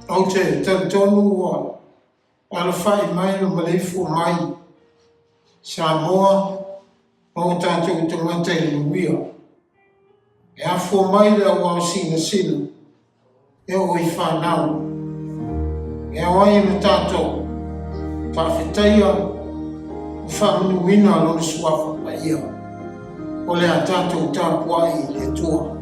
Ou te talitonu ua alafai mai ma maleifua mai Samoa ma o tatou tagata i le manuia. E afua mai le auao sinasina e oo i fanau. E ao ai ona tatou faafetaia ma faamanuina Lona Suafa Paia o le a tatou tapuai i le Atua.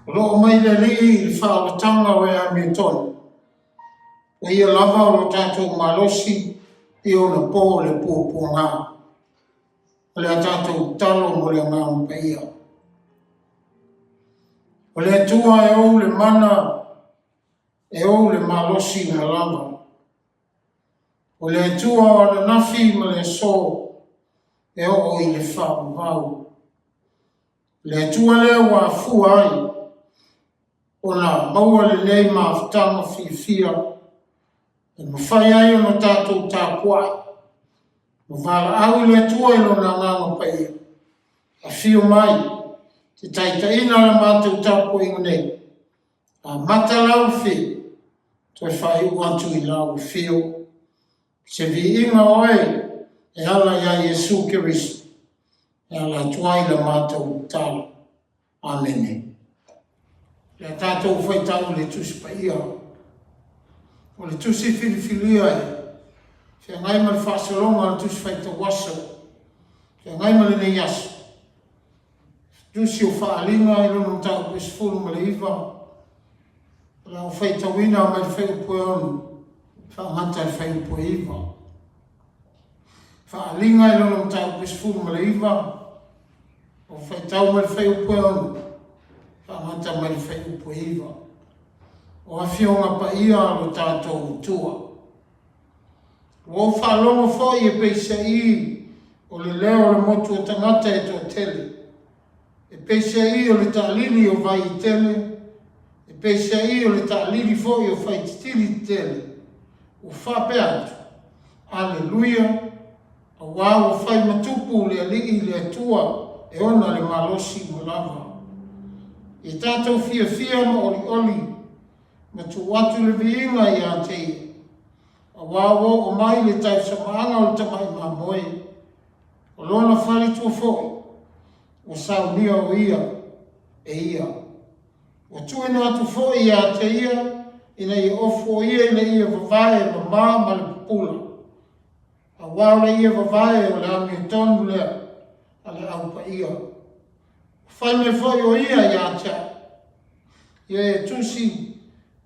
O lo o mai le Alii i le faaolataga o e amiotonu. O ia lava o lo tatou malosi i ona po o le puapuaga. O le a tatou tatalo mo le Agaga Paia. O le Atua e ou le mana, e ou le malosi uma lava. O le Atua o ananafi ma le aso, e oo i le faavavau. Le Atua lea ua afua ai ona maua lenei mafutaga fiafia e mafai ai ona tatou tapuai ma valaau i le Atua i Lona Agaga Paia. Afio mai te taitaiina la matou tapuaiga nei. Amata lau afio, toe faaiu atu i lau afio. Se viiga oe e ala iā Iesu Keriso e ala atu ai la matou tatalo. Amene. Le a tatou faitau i le Tusi Paia. O le Tusi filifilia e feagai ma le faasologa o le Tusi Faitau Aso, feagai ma lenei aso. Tusi o Faaaliga i lona mataupu e 19, o le a ou faitauina mai le fuaiupu e 6, faagata i le fuaiupu e 9. Faaaliga i lona mataupu e 19, o faitau mai le fuaiupu e 6, faagata mai le fuaiupu e 9. O Afioga Paia a lo tatou Atua. Ua ou faalogo foi e peiseai o le leo o le motu o tagata e toatele, e peiseai o le taalili o vai tele, e peiseai o le taalili foi o faititili tetele, ua faapea atu, Aleluia! Aua ua fai ma tupu le Alii le Atua e ona le malosi ua lava. Ia tatou fiafia ma olioli, ma tuu atu le viiga ia te Ia. Aua ua oo mai le tausamaaga o le tamai mamoe, o lona faletua foi, ua saunia o ia e ia. Ua tuuina atu foi ia te ia ina ia ofu o ia i le ie vavae mama ma le pupula. Aua o le ie vavae o le amiotonu lea a le Au Paia. Ua fai mai foi o ia ia te au, Ia e tusi,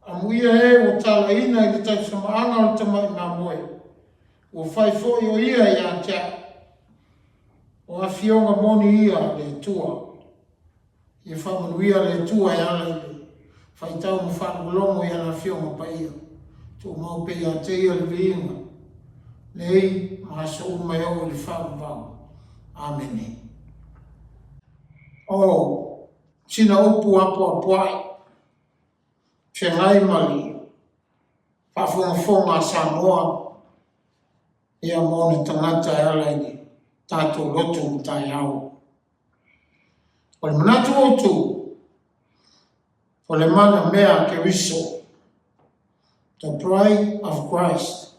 amuia e ua talaina i le tausamaaga o le tamai mamoe, ua fai foi o ia ia te au. O afioga moni ia a le Atua. Ia faamanuia le Atua e ala i le faitau ma faalogologo i ana Afioga Paia. Tumau pea ia te Ia le viiga. Nei ma aso uma e oo i le faavavau. Amene. O sina upu apoapoai, feagai ma le faafogafoga a Samoa ia ma ona tagata e ala i le tatou lotu ma taeao. O le manatu autu, o le mana mea a Keriso, the bride of Christ.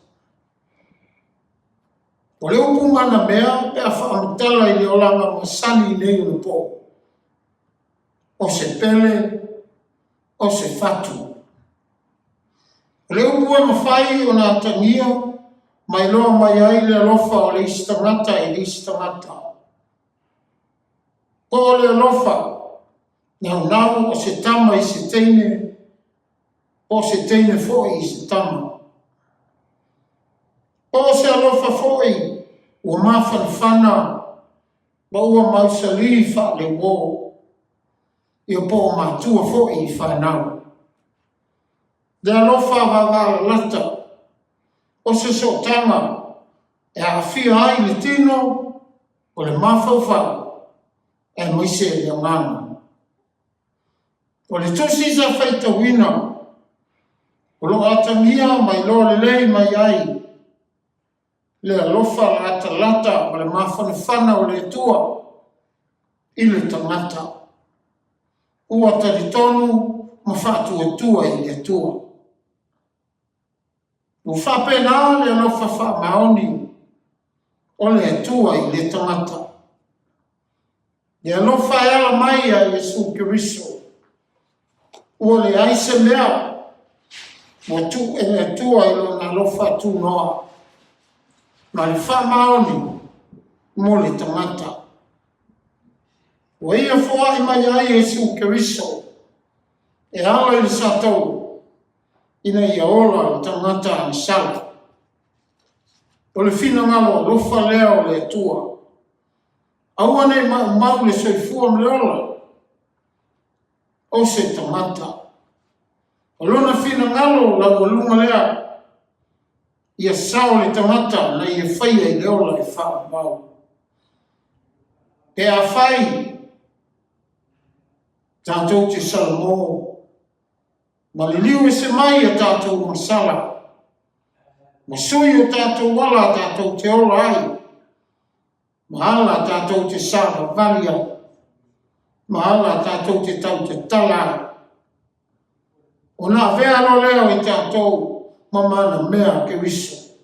O le upu mana mea pe a faamatala i le olaga masani i nei ona po, o se pele, o se fatu. O le upu e mafai ona atagia ma iloa mai ai le alofa o le isi tagata i le isi tagata. Po o le alofa naunau o se tama i se teine, po o se teine foi i se tama. Po o se alofa foi ua mafanafana ma ua mausali faaleuo, ia po o matua foi i fanau. Le alofa vaavaalalata o se sootaga e aafia ai le tino o le mafaufau aemaise le agaga. O le tusi sa faitauina o lo o atagia ma iloa lelei mai ai le alofa latalata ma le mafanafana o le Atua i le tagata ua talitonu ma faatuatua i le Atua. Ua faapena le alofa faamaoni o le Atua i le tagata. Le alofa e ala mai ia Iesu Keriso. Ua leai se mea ua tuu e le Atua i lona alofa tunoa ma le faamaoni mo le tagata. Ua ia foai mai ai Iesu Keriso e ala i le sataua ina ia ola le tagata agasala. O le finagalo alofa lea o le Atua. Aua ne i maumau le soifua ma le ola o se tagata. O lona finagalo laualuga lea, ia sao le tagata na ia faia i le ola e faavavau. Pe afai tatou te salamo ma liliu ese mai a tatou agasala, ma sui o tatou ala tatou te ola ai, ma ala tatou te savavali ai, ma ala tatou te tautatala ai. Ona avea loa lea o i tatou ma manamea Keriso,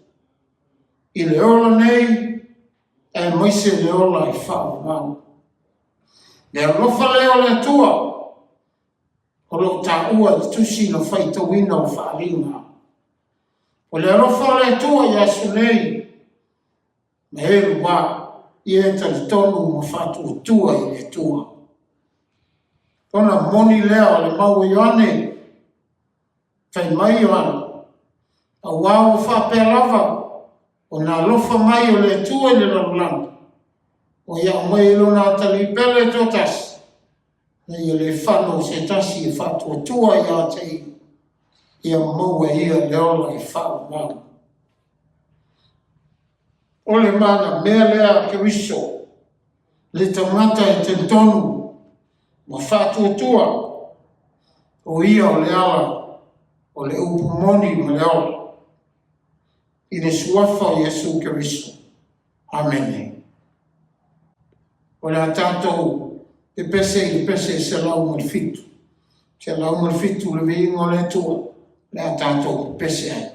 i le ola nei aemaise le ola e faavavau. Le alofa lea o le Atua o lo o taua i le tusi na faitauina o Faaaliga. O le alofa o le Atua i aso nei, ma e lua i e talitonu ma faatuatua i le Atua. Ona moni lea o le mau a Ioane, fai mai Ioane, auā ua faapea lava ona alofa mai o le Atua i le lalolagi, ua ia aumai ai lona atalii pele e toatasi, ina ia le fano o se tasi e faatuatua ia te ia, ia maua e ia le ola e faavavau. O le manamea lea a Keriso, le tagata e talitonu ma faatuatua, o ia o le ala o le upu moni ma le ola, i le suafa o Iesu Keriso. Amene. O le a tatou pepese i le pese 107. 107 le viiga o le Atua, le a tatou pepese ai.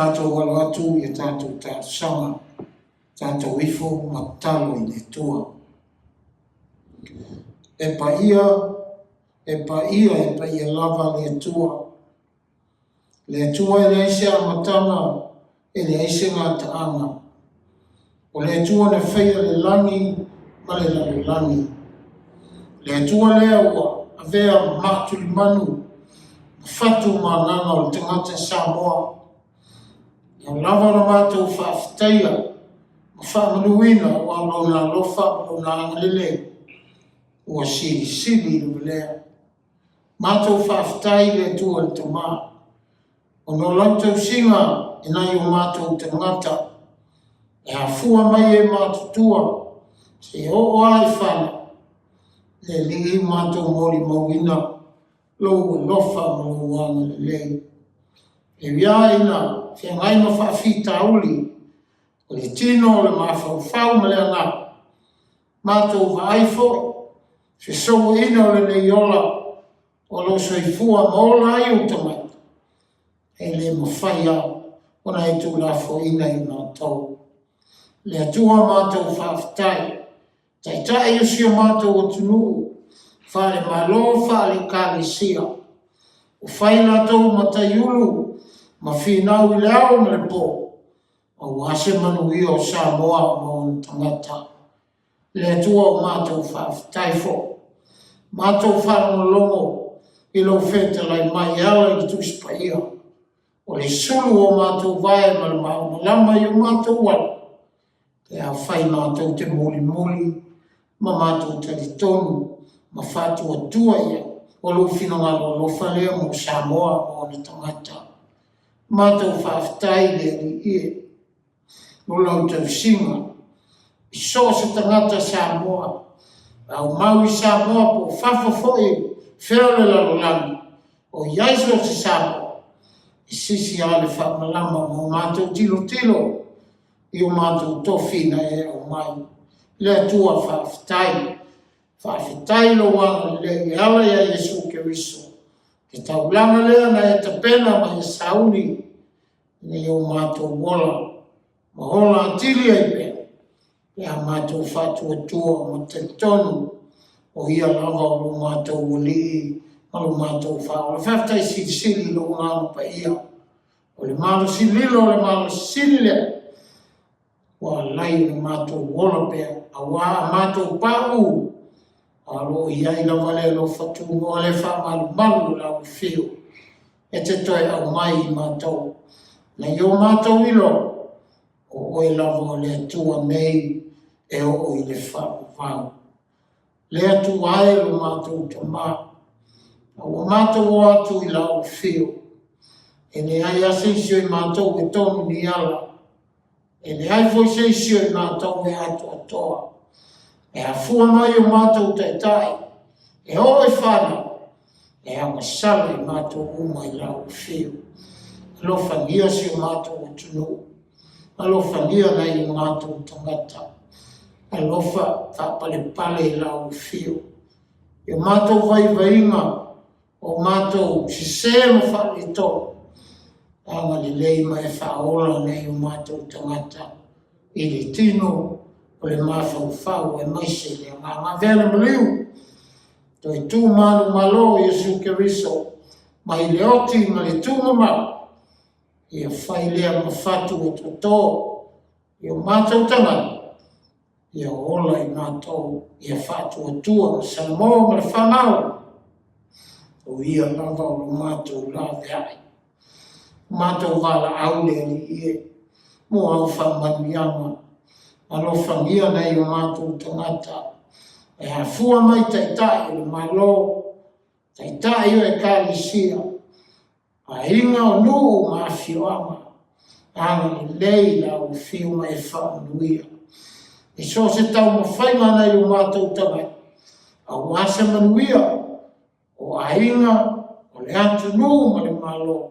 tatou alo atu i a tatou talosaga, tatou ifo ma tatalo i le Atua. E paia, e paia, e paia lava le Atua. Le Atua e leai se amataga, e leai se gataaga. O le Atua na faia le lagi ma le lalolagi. Le Atua lea ua avea ma maatulimanu ma fatu ma agaga o le tagata Samoa. E ao lava ona matou faafetaia ma faamanuina aua Lona alofa ma Lona agalelei ua silisili i le valea. Matou faafetai i le Atua le Tama, ona o lau tausiga i nai o matou tagata, e afua mai e matutua seia oo lava i fanau, le Alii matou molimauina lou alofa ma lou agalelei. E ui lava ina feagai ma faafitauli o le tino, o le mafaufau ma le agaga, matou vaai foi fesouaina o lenei ola o lo o soifua ma ola ai ou tagata, e le mafai lava ona e tuulafoaiina i matou. Le Atua matou faafetai, Taitai o si o matou atunuu, faale-Malo, faale-Ekalesia, ua fai latou ma taiulu ma finau i le ao ma le po, aua se manuia o Samoa ma ona tagata. Le Atua o matou faafetai foi. Matou faalogologo i lou fetalai mai e ala i le Tusi Paia, o le sulu o matou vae ma le malamalama i o matou ala, pe afai matou te mulimuli ma matou talitonu ma faatuatua i ai, o lou finagalo alofa lea mo Samoa ma ona tagata. Matou faafetai i le Alii e, mo lau tausiga i so o se tagata Samoa, aumau i Samoa po o fafo foi fea o le lalolagi, o i ai so o se Samoa, e sisi lava le faamalama ma o matou tilotilo i o matou tofi na e aumai. Le Atua faafetai. Faafetai lou agalelei e ala ia Iesu Keriso, le taulaga lea na e tapena ma e sauni ina ia o matou ola ma ola atili ai pea, pe a matou faatuatua ma talitonu o Ia lava o lo matou Alii ma lo matou Faaola. Faafetai silisili i lou Agaga Paia, o le malosi lilo o le malosi sili lea, ua alai ona matou ola pea, aua a matou paʻu, a o lo o i ai lava le alofa tunoa le faamalumalu o lau afio e te toe aumai i matou, ina ia o matou iloa, o oe lava o le Atua nei e oo i le faavavau. Le Atua e lo matou Tama, a ua matou o atu i lau afio, e leai lava se isi o i matou e tonu ni ala, E leai foi se isi o i matou e atoatoa. E afua mai o matou taitai, e oo i fanau, e agasala i matou uma i lau afio. Alofagia si o matou atunuu, alofagia nai o matou tagata, alofa faapalepale i lau afio. I o matou vaivaiga, o matou sese ma faaletonu, agalelei ma e faaola nai o matou tagata i le tino o le mafaufau aemaise le agaga. Avea le maliu, toe tu manumalo Iesu Keriso mai le oti ma le tumamau, ia fai lea ma fatu e toto i o matou tagata, ia ola i matou, ia faatuatua ma Samoa ma le fanau, o ia lava o lo matou laveai. O matou valaau le Alii e, mo au faamanuiaga, alofagia nai o matou tagata, e afua mai taitai o le Malo, taitai o Ekalesia, Aiga o nuu ma afioaga, agalelei i lau afio ma e faamanuia. I so o se taumafaiga a nai o matou tagata, aua se manuia o aiga, o le atunuu ma le Malo,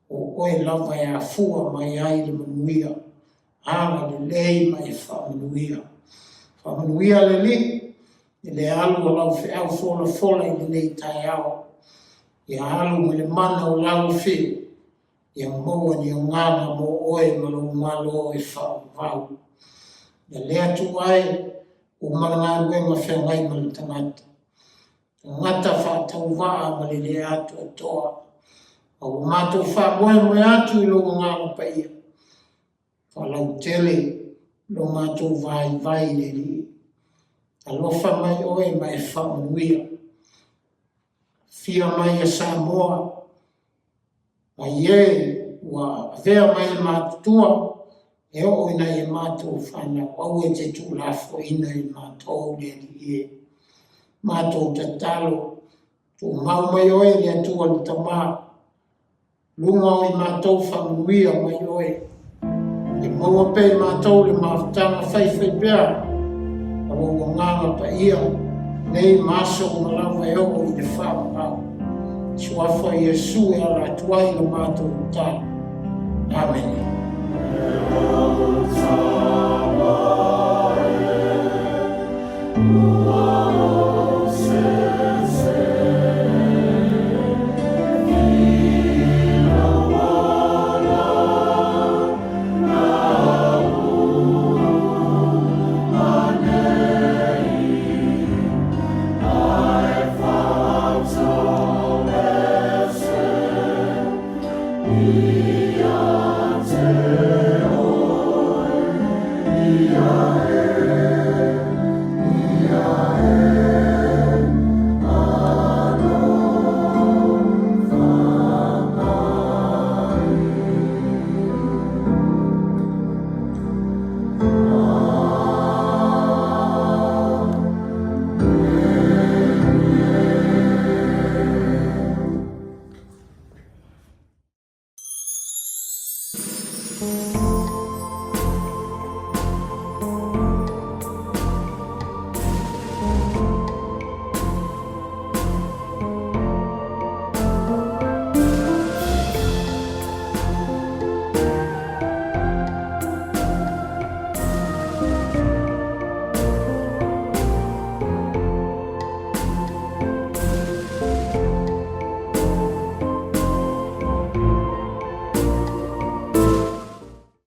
o oe lava e afua mai ai le manuia, agalelei ma e faamanuia. Faamanuia le Alii i le alu o lau feau folafola i lenei taeao. Ia alu ma le mana o lau afio. Ia maua ni agaga mo oe ma lou Malo e faavavau. Ia le Atua e, uma le galuega feagai ma le tagata. Tagata faatauvaa ma le le atoatoa. A ua matou faamoemoe atu i lou agaga paia. Faalautele lo matou vaivai i le Alii. Alofa mai oe ma e faamanuia. Afia mai e Samoa, mai e ua avea mai e matutua, e oo i nai a matou fanau, aua e te tuulafoaiina i matou le Alii e. Matou tatalo, tumau mai oe le Atua le Tama, Luga o i matou faamanuia mai oe. E maua pea i matou le mafutaga faifaipea a lou agaga paia nei ma aso uma lava e oo i le faavavau. Suafa Iesu e ala atu ai la matou tatalo. Amene.